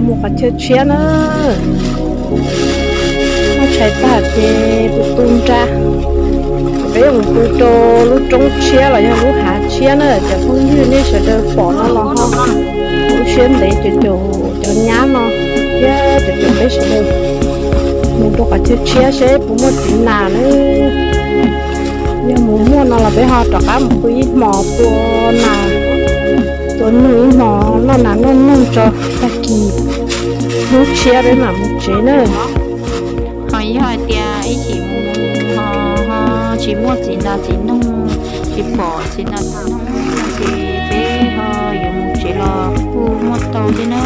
Mus qhov chaw tshiab na, muab tshais tag ces tus tu nra, peb mus pw rau lub roob tshiab los yog lub hav tshiab na. Cov phooj ywg nej sawv daws pom no los ho ua siab ntev, cov, cov nyab no thiab cov, cov peb sawv daws mus rau qhov chaw tshiab seb puas muaj txiv nas na. Yog mus muaj no los peb ho rov qab mus pw ib hmos tua nas, tua noog ib hmos, noj nas noj noog tso, tag kis hnub tshiab peb mam mus tsev na. Ho yog hais tias ib chim mus ho tsis muaj txiv nas txiv noog, tsis pom txiv nas txiv noog ces peb ho yuav mus tsev los kuj muaj tau thiab na.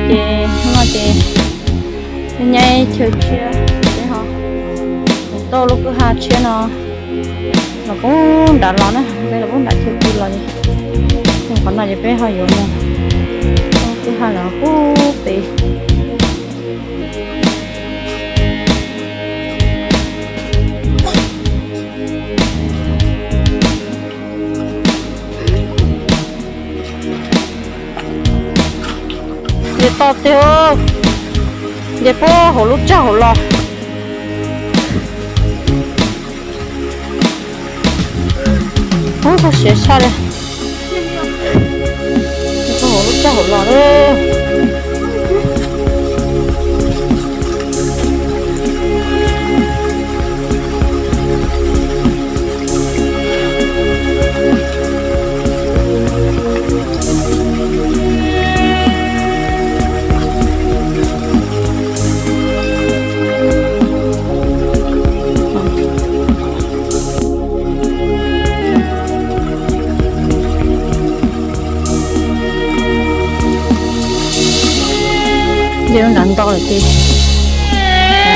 Ces no ces hnub no ces nyob chaw tshiab, peb ho mus tau lub kwj ha tshiab no los pub nram los na, peb los pub nram chaw pw los. Qhov no ces peb ho yuav mus kwj ha los pub pem. Nce toj tiag, nce puag hauv lub tsag hauv los. Ub, txog siav tshaj li. Puag hauv lub tsag hauv los lawm. Nce lub nrad nto lawm ces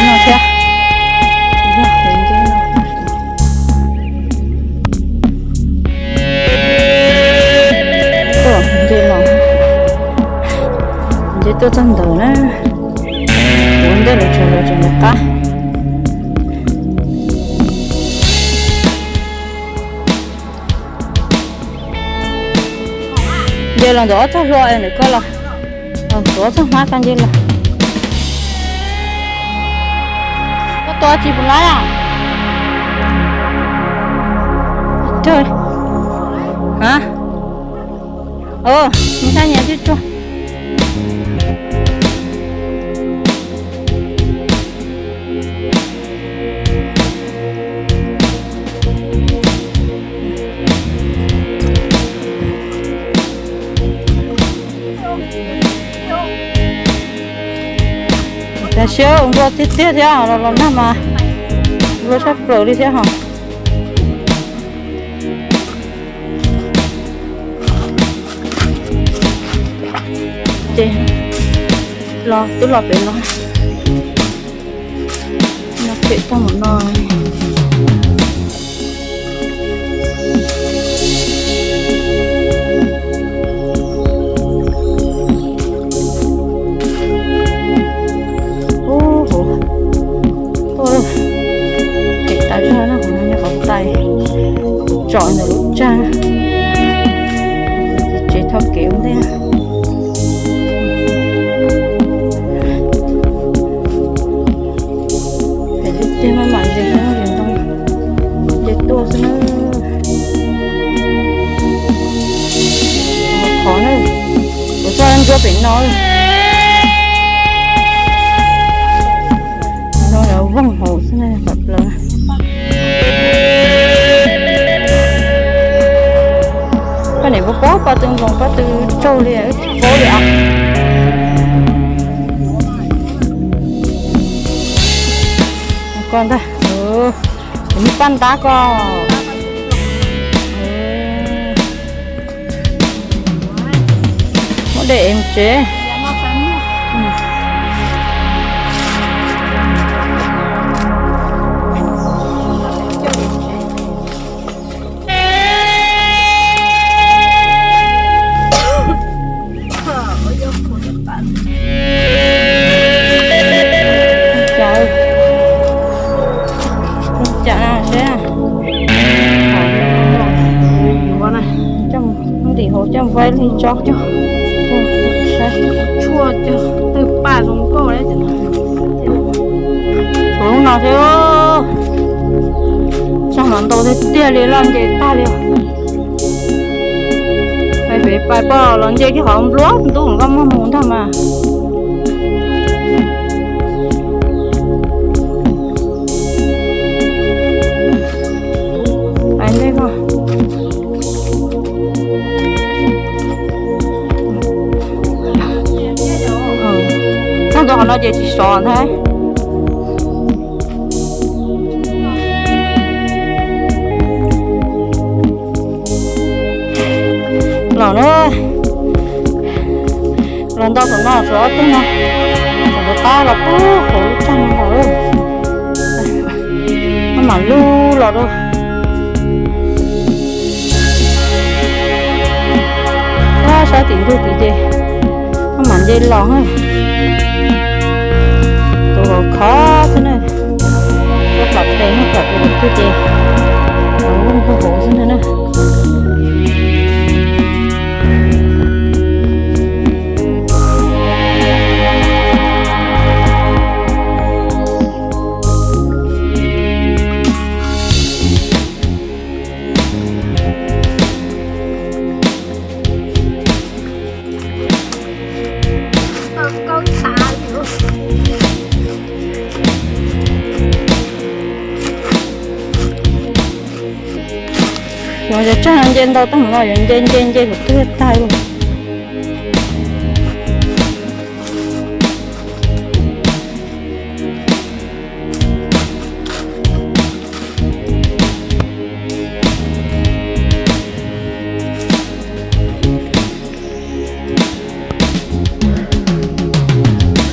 no thiab. Yog nce no, tuaj nce los, nce tuaj txog ntawd na, ua ntej lawv tseem, lawv tseem lawv qab. Nce los ntawm ob txog hlua es ntawm koj los, ntawm ob txog hmab koj nce los. Koj tua tsis puas laib a? A, nws thaj nyas twb tsuag. Cas siab ua nplua tiag tiag thiab, los los nag mas nplua tshaj plaws li thiab hos. Ces los twb los pem no, no pem tag mus no. Ub, tuaj pem tas zog na, qhov no yog qhov tais kuv tsom ntawm lub tsag, tsev thauj kev ua ntej. Pem tej tiag maj mam ze xyoob ze ntoo, nce tuaj xwb na. Qhov na, kuv txoj ntsuab pem no, no lawv voog hauv xwb na, pam plaws. Poj niam puas paub pab tw nkoos pab tw tsaug li, wb tsis paub li as. Koj ntag, kuv muab paj ntab koj. Muab dej es mus tsev. Cas, cas seb, ntim hauv coj mus vaib li tsob coj, coj saib. Tshuaj cog twg paj zoo nkauj. Tshuav lub no thiab, txog mas ntau tiag tiag li, loj nce tag li. Pais pem pais pom los nce kiag qhov npluab ntub koj muag mus ntag mas. Pais ntej koj. Txog ntua qhov no ces tsis sov ntag. Los na, los nto tom no tsuav ob tug no, tseem rov qab los pub hauv lub txaj no los. Maj mam lug los rau. Ab, sab tim ntug tid ces maj mam nce los na. Tus hauv khov xwb na, tab tom pem, tab tom pem lawm twg ces los lub hauv xwb ntag na. Yog tsag nce ntau tag no yuav nce nce nce kom twb tag li.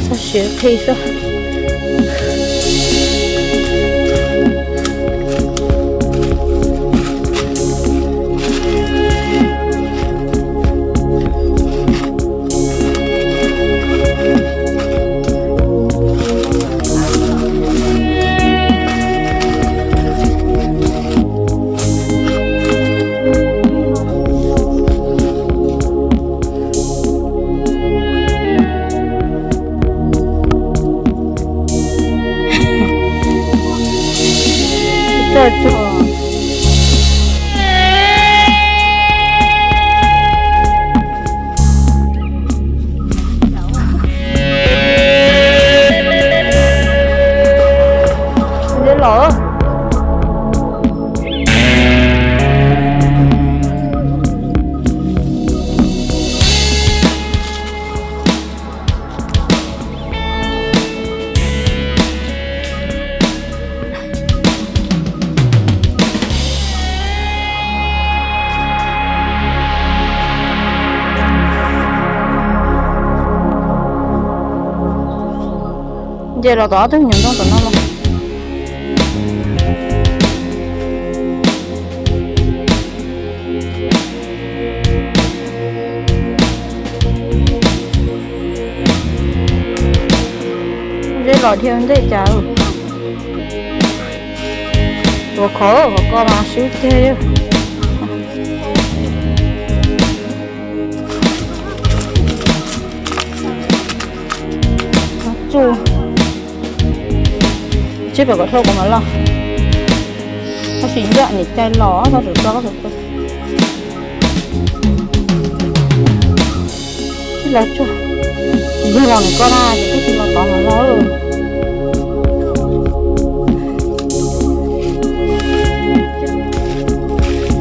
Txhob siav qhi xwb. Los. Nce los tom ob tug nyuag ntoo tom no los. Zeb los dhia ntej cas. Tua khov, khov ko mas swb tiag. Tsuj, tsib pem kom dhau kom mam los. Tab sis nyob nim cai los tau rau koj. Tsis los tsuag, tsis yog los ntawm koj na, ces koj tsis los tod mas los.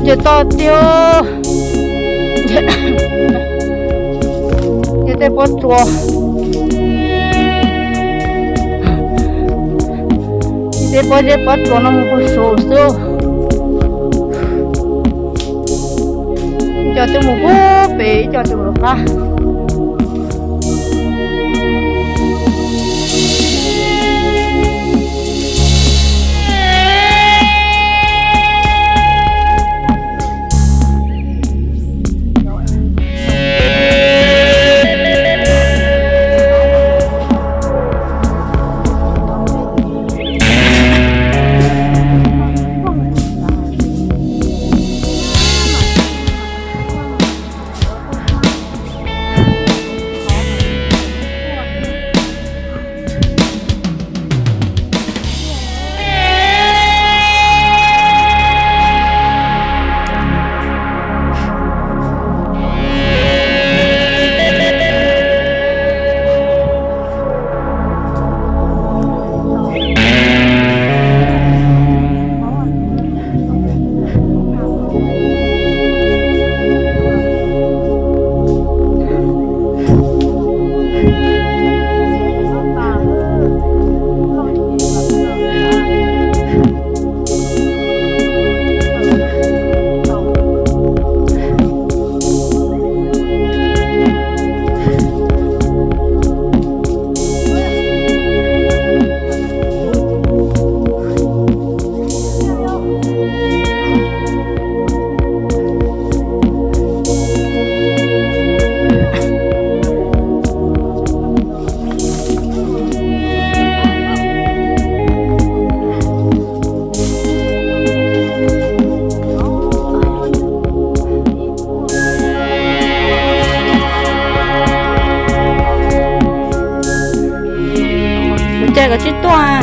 Nce toj tiag, nce tej pob tsuas, nce Pob zeb pob tsuas no mus puag saud xwb. Ib co twb mus puag pem, ib co twb mus rov qab. Kuv cais kom tsib tuaj.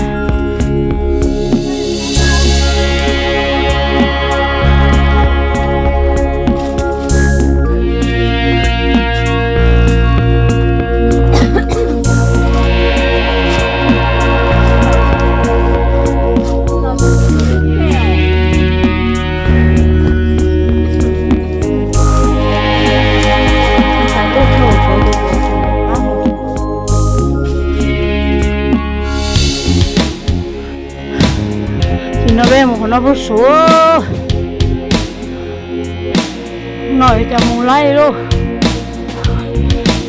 Ces no peb mus qhov no puag saud. No cas mus laij lauj.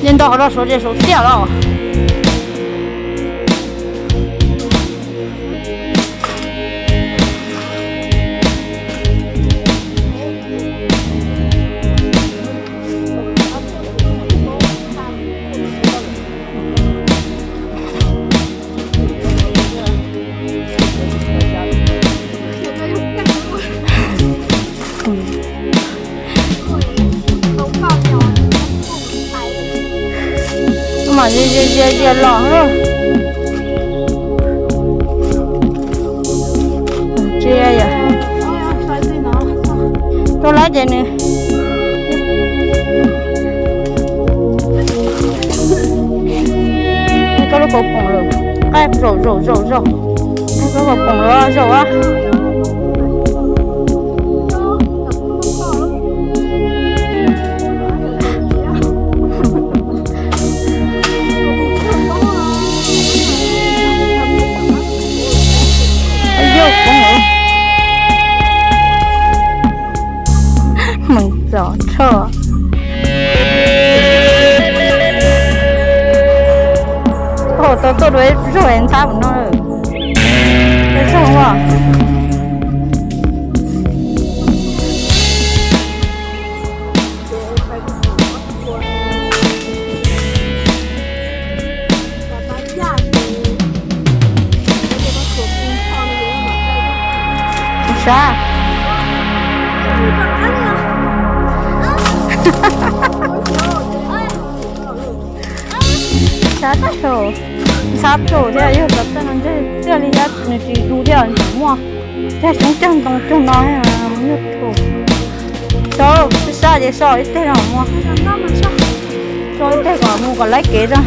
Nce nto qhov no saud ces saud tiag los. Mas zias zias zias los. Tsis yog tuaj lawm ces nws, koj lub kaus poom lawm, qaij zaum zaum zaum zaum, koj kaus poom lawm zaum a. Meem txom tshaj. Tau tuaj dua ib zaug es ntxhab mus no. Ib zaug ua. Sab. Sab tag saum, ntxhab saum thiab, yog cov txawj no ntseg tiag li thiab, nws tsis du thiab, nws tseem muaj cag coob cag ntoo cag no, yog thaum so sab ces so ib teg no muaj, so ib teg kom mus kom laib kev tso.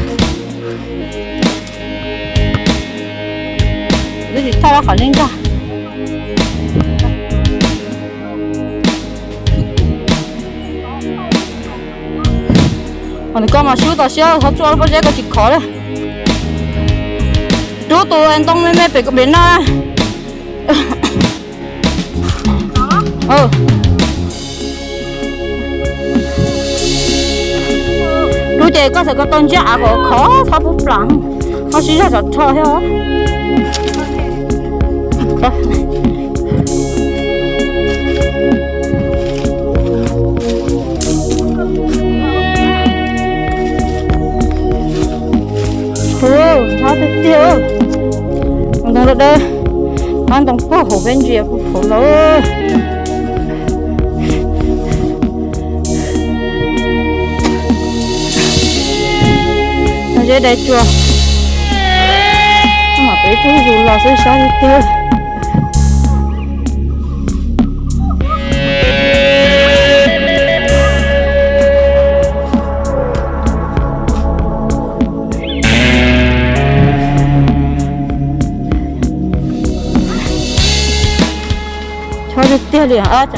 Twb tsis txhawj qhov neej ntag. Nws koj mas sub tau siab, thov tsuaj lub pob zeb koj tsis khov li. Rub tus ntoo me me pem kom pem no na. Rub ces koj txawm koj tau ntsiab av kom khov txhob pub plam, ho sib zog tsov rog thiab. Hu, txhob tiag tiag. Ntoo dawb dawb, ntoo puag hauv peb ntsia puag hauv lawm. Zeb dai tsuag, mam peb tug zus los xwb, sab tiag tiag. Chov tiag tiag li os.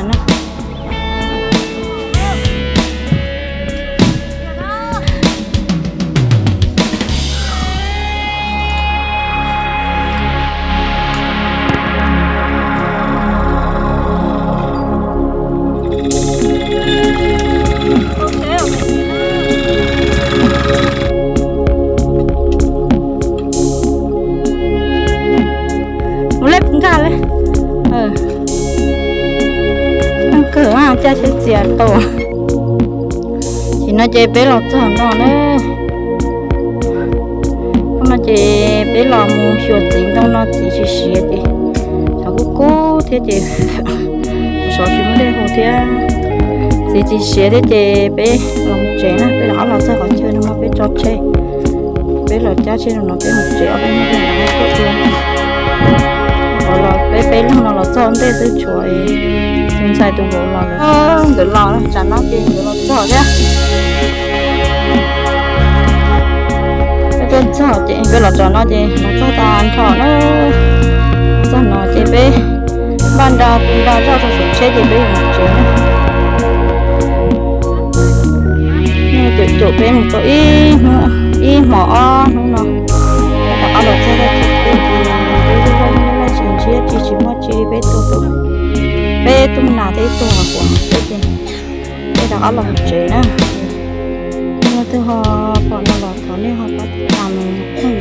Mus lej nkag li. Kawg caj tsheb txias tau. Ces no ces peb los txog no na. Hnub no ces peb los mus xyuas txiv ntoo no txiv tsis siav ces xyov kub kub thiab ces xyov tsis muaj dej haus thiab. Txiv tsis siav thiab ces peb los mus tsev na, peb rov qab los txog qhov chaw no peb tso tsheb, peb los cab tsheb no peb mus tsev, ob peb hnub peb mam li tuaj dua. Qhov los peb peb leeg no los txog ntej xwb, tshuav tus ntxhais tus vauv los lawm. Nkawd los tsam no ces nkawd los txog thiab. Peb tuaj txog ces peb los txog no ces los txog tag nrho na. Txog no ces peb npaj nra tu nra zoj rau saum tsheb ces peb yuav mus tsev na. Nej caum caum peb mus tau ib hnub, ib hmos ob hnub no, peb rov qab los txog tag kis peb ces peb lub zoj lub laj tsis ntsiab tsis tsis muaj tsi, peb tuaj, peb tuaj nas thiab ib tug hauv qhov no xwb ces peb rov qab los mus tsev na. Leej twg ho pom no los thov nej ho pab tiv tas mus.